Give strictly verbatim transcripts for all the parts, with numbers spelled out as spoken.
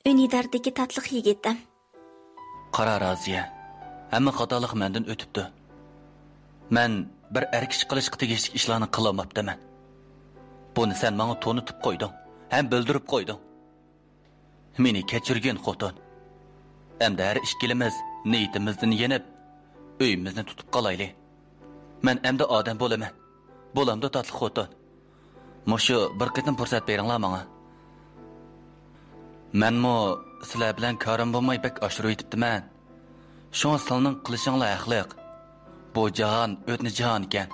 ئۈندىداردىكى تاتلىق يىگىتىم. قارا، رازىيە، ھەممە خاتالىق مەندىن ئۆتۈپتۇ. مەن بىر ئەر كىشى قىلىشقا تېگىشلىك ئىشلارنى قىلالماپتىمەن. بۇنى سەن ماڭا تونۇتۇپ قويدۇڭ ھەم بىلدۈرۈپ قويدۇڭ. مېنى كەچۈرگىن، خوتۇن. ئەمدى ھەر ئىككىلىمىز نىيىتىمىزدىن يېنىپ، ئۆيىمىزنى تۇتۇپ قالايلى. مەن ئەمدى ئادەم بولىمەن. بولامدۇ، تاتلىق خوتۇن؟ مۇشۇ بىر قېتىم پۇرسەت بېرىڭلار ماڭا. مەنمۇ سىلەر بىلەن كارىم بولماي بەك ئاشۇرۇۋېتىپتىمەن. شۇڭا سىلەرنىڭ قىلىشىڭلار ھەقلىق. بۇ جاھان ئۆتنە جاھان ئىكەن.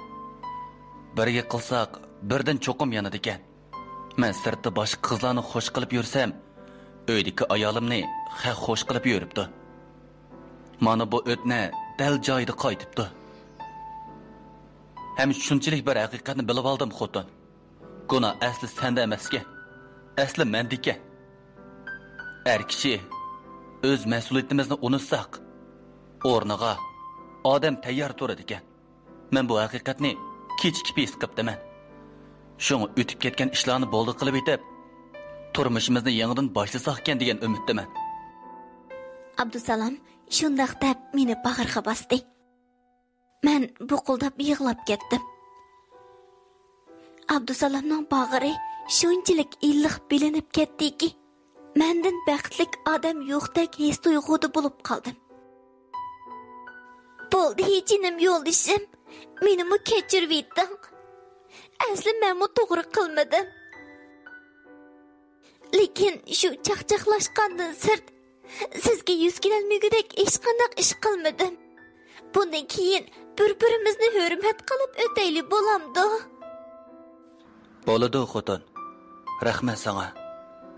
بىرگە قىلساق، بىردىن چوقۇم يانىدىكەن. مەن سىرتتا باشقا قىزلارنى خوش قىلىپ يۈرسەم، ئۆيدىكى ئايالىمنى خەق خوش قىلىپ يۈرۈپتۇ. مانا بۇ ئۆتنە دەل جايىدا قايتىپتۇ. ھەم شۇنچىلىك بىر ھەقىقەتنى بىلىۋالدىم، خوتۇن. گۇناھ ئەسلى سەندە ئەمەسكەن، ئەسلى مەندىكەن. ئەر كىشى ئۆز مەسئۇلىيىتىمىزنى ئۇنتۇساق، ئورنىغا ئادەم تەييار تۇرىدىكەن. مەن بۇ ھەقىقەتنى كېچىكىپ ھېس قىپتىمەن. شۇڭا ئۆتۈپ كەتكەن ئىشلارنى بولدى قىلىۋېتىپ، تۇرمۇشىمىزنى يېڭىدىن باشلىساقكەن دېگەن ئۈمىدتىمەن. ئابدۇسالام شۇنداق دەپ مېنى باغرىغا باستى. مەن بۇقۇلداپ يىغلاپ كەتتىم. ئابدۇسالامنىڭ باغرى شۇنچىلىك ئىللىق بىلىنىپ كەتتىكى، مەندىن بەختلىك ئادەم يوقتەك ھېس تۇيغۇدا بولۇپ قالدىم. بولدى، جېنىم يولدىشىم، مېنىمۇ كەچۈرۈۋېتىڭ. ئەسلى مەنمۇ توغرا قىلمىدىم. لېكىن شۇ چاقچاقلاشقاندىن سىرت، سىزگە يۈز كېلەلمىگۈدەك ھېچقانداق ئىش قىلمىدىم. بۇندىن كېيىن بىر-بىرىمىزنى ھۆرمەت قىلىپ ئۆتەيلى، بولامدۇ؟ بولىدۇ، خوتۇن. رەھمەت ساڭا.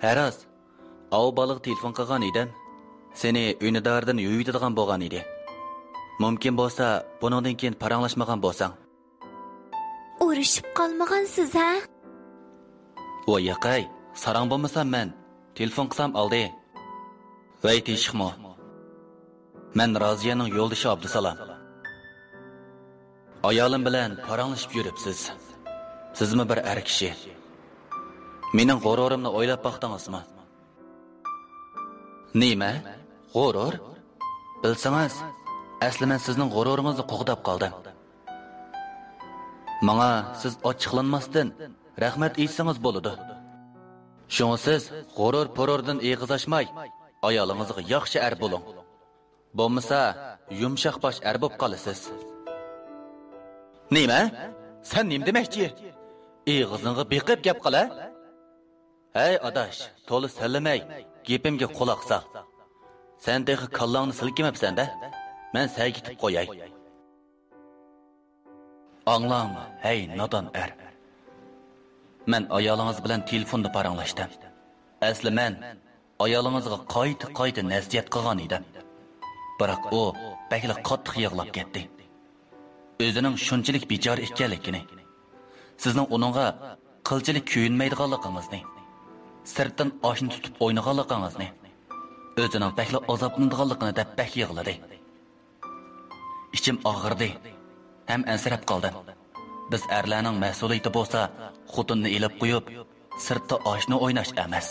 ھە راست، ئاۋۇ بالىغا تېلېفون قىلغان ئىدىم. سېنى ئۈندىداردىن يۇيۇۋېتىدىغان بولغان ئىدى. مۇمكىن بولسا، بۇنىڭدىن كېيىن پاراڭلاشمىغان بولساڭ. ئۇرۇشۇپ قالمىغانسىز ھە؟ ۋاي ياقەي، ساراڭ بولمىسام مەن. تېلېفون قىلسام ئالدى. ۋەي تېشىقمۇ. مەن رازىيەنىڭ يولدىشى ئابدۇسالام. ئايالىم بىلەن پاراڭلىشىپ يۈرۈپسىز. سىزمۇ بىر ئەر كىشى. مېنىڭ غۇرۇرۇمنى ئويلاپ باقتىڭىزمۇ؟ نېمە؟ غۇرۇر؟ بىلسىڭىز، ئەسلى مەن سىزنىڭ غۇرۇرىڭىزنى قوغداپ قالدىم. ماڭا سىز ئاچچىقلانماستىن رەھمەت ئېيتسىڭىز بولىدۇ. شۇڭا سىز غۇرۇر-پۇرۇردىن ئېغىز ئاچماي، ئايالىڭىزغا ياخشى ئەر بولۇڭ. بولمىسا، يۇمشاق باش ئەر بولۇپ قالىسىز. نېمە؟ سەن نېمە دېمەكچى؟ ئېغىزىڭغا بېقىپ گەپ قىل ھە! ھەي ئاداش، تولا سەنلىمەي، گېپىمگە قۇلاق سال. سەن تېخى كاللاڭنى سىلكىمەپسەن-دە، مەن سەگىتىپ قوياي. ئاڭلاڭ، ھەي نادان ئەر. مەن ئايالىڭىز بىلەن تېلېفوندا پاراڭلاشتىم. ئەسلى مەن ئايالىڭىزغا قايتا-قايتا نەسىھەت قىلغان ئىدىم. بىراق ئۇ بەكلا قاتتىق يىغلاپ كەتتى. ئۆزىنىڭ شۇنچىلىك بىچارە ئىكەنلىكىنى، سىزنىڭ ئۇنىڭغا قىلچىلىك كۆيۈنمەيدىغانلىقىڭىزنى، سىرتتىن ئاشنا تۇتۇپ ئوينىغانلىقىڭىزنى، ئۆزىنىڭ بەكلا ئازابلىنىدىغانلىقىنى دەپ بەك يىغلىدى. ئىچىم ئاغرىدى ھەم ئەنسىرەپ قالدىم. بىز ئەرلەرنىڭ مەسئۇلىيىتى بولسا، خوتۇننى ئېلىپ قويۇپ، سىرتتا ئاشنا ئويناش ئەمەس.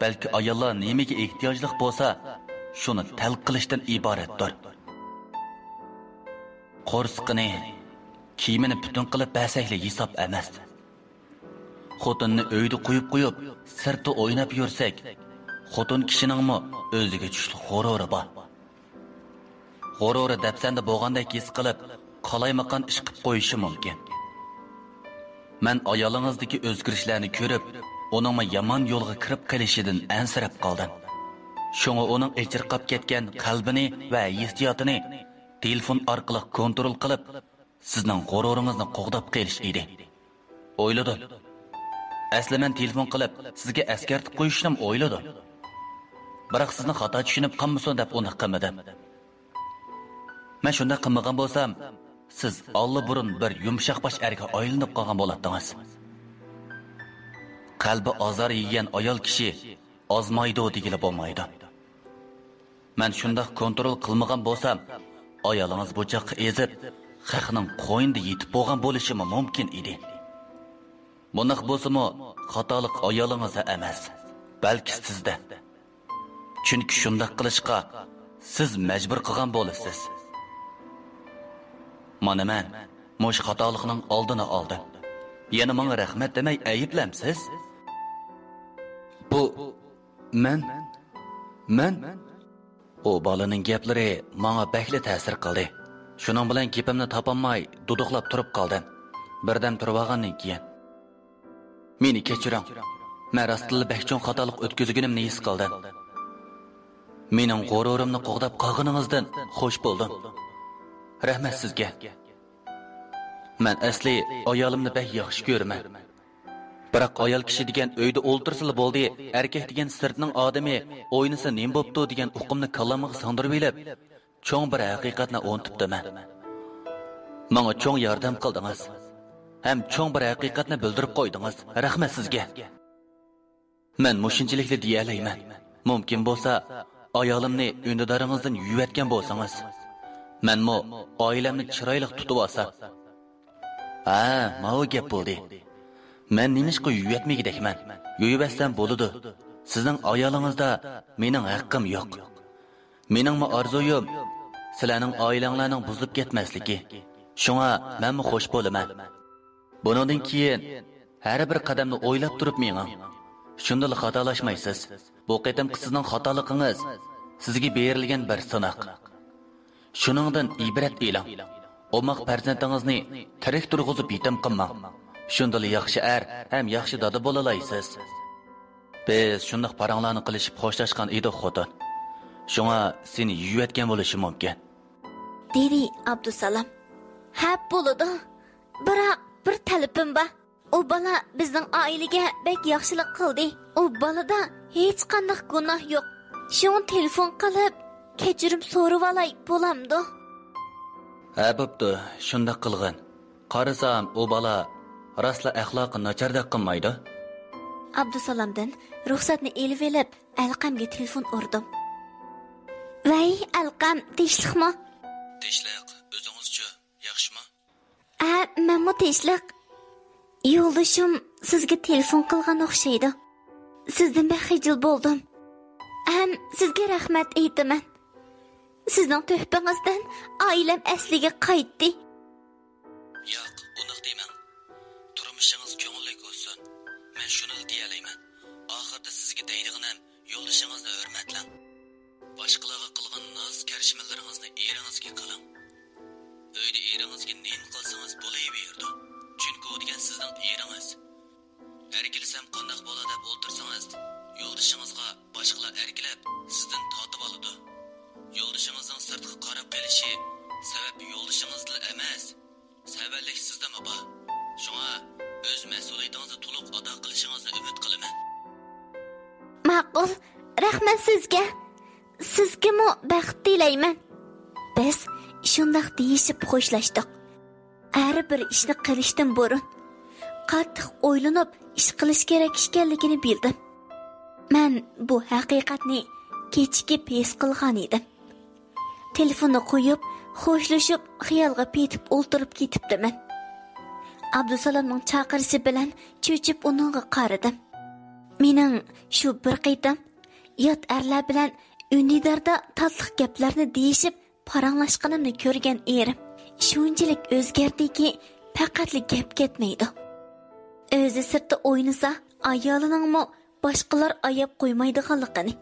بەلكى ئاياللار نېمىگە ئېھتىياجلىق بولسا، شۇنى تەلەپ قىلىشتىن ئىبارەتتۇر. قورسىقىنى، كىيىمىنى پۈتۈن قىلىپ بەرسەكلا ھېساب ئەمەس. خوتۇننى ئۆيدە قويۇپ قويۇپ، سىرتتا ئويناپ يۈرسەك، خوتۇن كىشىنىڭمۇ ئۆزىگە چۈشلۈك غۇرۇرى بار. غۇرۇرى دەپسەندە بولغاندەك ھېس قىلىپ، قالايمىقان ئىش قىپ قويۇشى مۇمكىن. مەن ئايالىڭىزدىكى ئۆزگىرىشلەرنى كۆرۈپ، ئۇنىڭمۇ يامان يولغا كىرىپ قېلىشىدىن ئەنسىرەپ قالدىم. شۇڭا ئۇنىڭ ئېچىرقاپ كەتكەن قەلبىنى ۋە ھېسسىياتىنى تېلېفون ئارقىلىق كونترول قىلىپ، سىزنىڭ غۇرۇرىڭىزنى قوغداپ قېلىش ئىدى. ئويلىدىم. ئەسلى مەن تېلېفون قىلىپ، سىزگە ئەسكەرتىپ قويۇشنىمۇ ئويلىدىم. بىراق سىزنى خاتا چۈشىنىپ قالمىسۇن دەپ ئۇنداق قىلمىدىم. مەن شۇنداق قىلمىغان بولسام، سىز ئاللىبۇرۇن بىر يۇمشاق باش ئەرگە ئايلىنىپ قالغان بولاتتىڭىز. قەلبى ئازار يېگەن ئايال كىشى ئازمايدۇ دېگىلى بولمايدۇ. مەن شۇنداق كونترول قىلمىغان بولسام، ئايالىڭىز بۇ چاغقا ئېزىپ، خەقنىڭ قوينىدا يېتىپ بولغان بولۇشىمۇ مۇمكىن ئىدى. بۇنداق بولسىمۇ، خاتالىق ئايالىڭىزدا ئەمەس، بەلكى سىزدە. چۈنكى شۇنداق قىلىشقا سىز مەجبۇر قىلغان بولىسىز. مانا مەن مۇشۇ خاتالىقنىڭ ئالدىنى ئالدىم. يەنە ماڭا رەھمەت دېمەي ئەيىبلەمسىز؟ بۇ، مەن، مەن. ئۇ بالىنىڭ گەپلىرى ماڭا بەكلا تەسىر قىلدى. شۇنىڭ بىلەن گېپىمنى تاپالماي دۇدۇقلاپ تۇرۇپ قالدىم. بىردەم تۇرۇۋالغاندىن كېيىن، مېنى كەچۈرۈڭ. مەن راستتىنلا بەك چوڭ خاتالىق ئۆتكۈزگىنىمنى ھېس قىلدىم. مېنىڭ غۇرۇرۇمنى قوغداپ قالغىنىڭىزدىن خوش بولدۇم. رەھمەت سىزگە. مەن ئەسلى ئايالىمنى بەك ياخشى كۆرىمەن. بىراق ئايال كىشى دېگەن ئۆيدە ئولتۇرسىلا بولدى، ئەركەك دېگەن سىرتنىڭ ئادىمى، ئوينىسا نېمە بوپتۇ دېگەن ئۇقۇمنى كاللامغا سىڭدۈرۈۋېلىپ، چوڭ بىر ھەقىقەتنى ئۇنتۇپتىمەن. ماڭا چوڭ ياردەم قىلدىڭىز ھەم چوڭ بىر ھەقىقەتنى بىلدۈرۈپ قويدىڭىز. رەھمەت سىزگە. مەن مۇشۇنچىلىكلا دېيەلەيمەن. مۇمكىن بولسا، ئايالىمنى ئۈندىدارىڭىزدىن يۇيۇۋەتكەن بولسىڭىز، مەنمۇ ئائىلەمنى چىرايلىق تۇتۇۋالسام. ھە، ماۋۇ گەپ بولدى. مەن نېمىشقا يۇيۇۋەتمىگۈدەكمەن؟ يۇيۇۋەتسەم بولىدۇ. سىزنىڭ ئايالىڭىزدا مېنىڭ ھەققىم يوق. مېنىڭمۇ ئارزۇيۇم سىلەرنىڭ ئائىلەڭلارنىڭ بۇزۇلۇپ كەتمەسلىكى. شۇڭا مەنمۇ خوش بولىمەن. بۇنىڭدىن كېيىن ھەر بىر قەدەمنى ئويلاپ تۇرۇپ مېڭىڭ. شۇندىلا خاتالاشمايسىز. بۇ قېتىمقى سىزنىڭ خاتالىقىڭىز سىزگە بېرىلگەن بىر سىناق. شۇنىڭدىن ئىبرەت ئېلىڭ. ئوماق پەرزەنتىڭىزنى تىرىك تۇرغۇزۇپ يېتىم قىلماڭ. شۇندىلا ياخشى ئەر ھەم ياخشى دادا بولالايسىز. بىز شۇنداق پاراڭلارنى قىلىشىپ خوشلاشقان ئىدۇق، خوتۇن. شۇڭا سېنى يۇيۇۋەتكەن بولۇشى مۇمكىن. دېدى ئابدۇسالام. ھە، بولىدۇ. بىراق بىر تەلىپىم بار. ئۇ بالا بىزنىڭ ئائىلىگە بەك ياخشىلىق قىلدى. ئۇ بالىدا ھېچقانداق گۇناھ يوق. شۇڭا تېلېفون قىلىپ كەچۈرۈم سورىۋالاي بولامدۇ؟ ھە، بوپتۇ، شۇنداق قىلغىن. قارىسام، ئۇ بالا راستلا ئەخلاقى ناچاردەك قىلمايدۇ. ئابدۇسالامدىن رۇخسەتنى ئېلىۋېلىپ، ئەلقەمگە تېلېفون ئۇردۇم. ۋەي، ئەلقەم، تىنچلىقمۇ؟ تىنچلىق، ئۆزىڭىزچۇ؟ ياخشىمۇ؟ ھە، مەنمۇ تىنچلىق. يولدىشىم سىزگە تېلېفون قىلغان ئوخشايدۇ. سىزدىن بەك خىجىل بولدۇم. ھەم سىزگە رەھمەت ئېيتىمەن. سىزنىڭ تۆھپىڭىزدىن ئائىلەم ئەسلىگە قايتتى. ياق، ئۇنداق دېمەڭ. تۇرمۇشىڭىز كۆڭۈللۈك بولسۇن. مەن شۇنىلا دېيەلەيمەن. ئاخىرىدا سىزگە دەيدىغىنىم، يولدىشىڭىزنى ھۆرمەتلەڭ. باشقىلارغا قىلغان ناز-كەرشمىلىرىڭىزنى ئېرىڭىزگە قىلىڭ. ئۆيدە ئېرىڭىزگە نېمە قىلسىڭىز بولۇۋېرىدۇ. چۈنكى ئۇ دېگەن سىزنىڭ ئېرىڭىز. ئەركىلىسەم قانداق بولا دەپ ئولتۇرسىڭىز، يولدىشىڭىزغا باشقىلار ئەركىلەپ سىزدىن تارتىۋالىدۇ. يولدىشىڭىزنىڭ سىرتقا قاراپ قېلىشى سەۋەبى يولدىشىڭىزدىلا ئەمەس، سەۋەنلىك سىزدىمۇ بار. شۇڭا ئۆز مەسئۇلىيىتىڭىزنى تولۇق ئادا قىلىشىڭىزنى ئۈمىد قىلىمەن. ماقۇل، رەھمەت سىزگە. سىزگىمۇ بەخت تىلەيمەن. بىز شۇنداق دېيىشىپ خوشلاشتۇق. ھەر بىر ئىشنى قىلىشتىن بۇرۇن قاتتىق ئويلىنىپ ئىش قىلىش كېرەك ئىكەنلىكىنى بىلدىم. مەن بۇ ھەقىقەتنى كېچىكىپ ھېس قىلغان ئىدىم. تېلېفوننى قويۇپ، خوشلىشىپ، خىيالغا پېتىپ ئولتۇرۇپ كېتىپتىمەن. ئابدۇسالامنىڭ چاقىرىشى بىلەن چۆچۈپ ئۇنىڭغا قارىدىم. مېنىڭ شۇ بىر قېتىم يات ئەرلەر بىلەن ئۈندىداردا تاتلىق گەپلەرنى دېيىشىپ پاراڭلاشقىنىمنى كۆرگەن ئېرىم شۇنچىلىك ئۆزگەردىكى، پەقەتلا گەپ كەتمەيدۇ. ئۆزى سىرتتا ئوينىسا، ئايالىنىڭمۇ باشقىلار ئاياپ قويمايدىغانلىقىنى،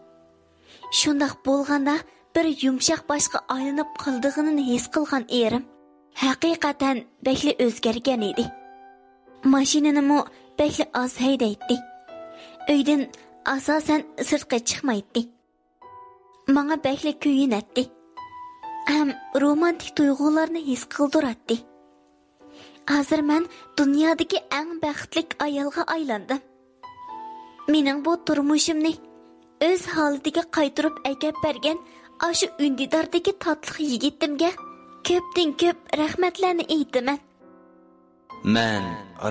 شۇنداق بولغاندا بىر يۇمشاق باشقا ئايلىنىپ قالىدىغىنىنى ھېس قىلغان ئېرىم ھەقىقەتەن بەكلا ئۆزگەرگەن ئىدى. ماشىنىنىمۇ بەكلا ئاز ھەيدەيتتى. ئۆيدىن ئاساسەن سىرتقا چىقمايتتى. ماڭا بەكلا كۆيۈنەتتى ھەم رومانتىك تۇيغۇلارنى ھېس قىلدۇراتتى. ھازىر مەن دۇنيادىكى ئەڭ بەختلىك ئايالغا ئايلاندىم. مېنىڭ بۇ تۇرمۇشۇمنى ئۆز ھالىتىگە قايتۇرۇپ ئەكەپ بەرگەن ئاشۇ ئۈندىداردىكى تاتلىق يىگىتىمگە كۆپتىن كۆپ رەھمەتلەرنى ئېيتىمەن. مەن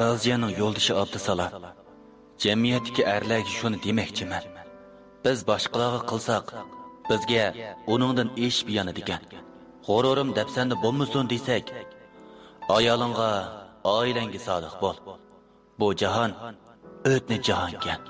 رازىيەنىڭ يولدىشى ئابدۇسالام. جەمئىيەتتىكى ئەرلەرگە شۇنى دېمەكچىمەن. بىز باشقىلارغا قىلساق، بىزگە ئۇنىڭدىن ئېشىپ يانىدىكەن. غۇرۇرۇم دەپسەندە بولمىسۇن دېسەك، ئايالىڭغا، ئائىلەڭگە سادىق بول. بۇ جاھان ئۆتنە جاھانكەن.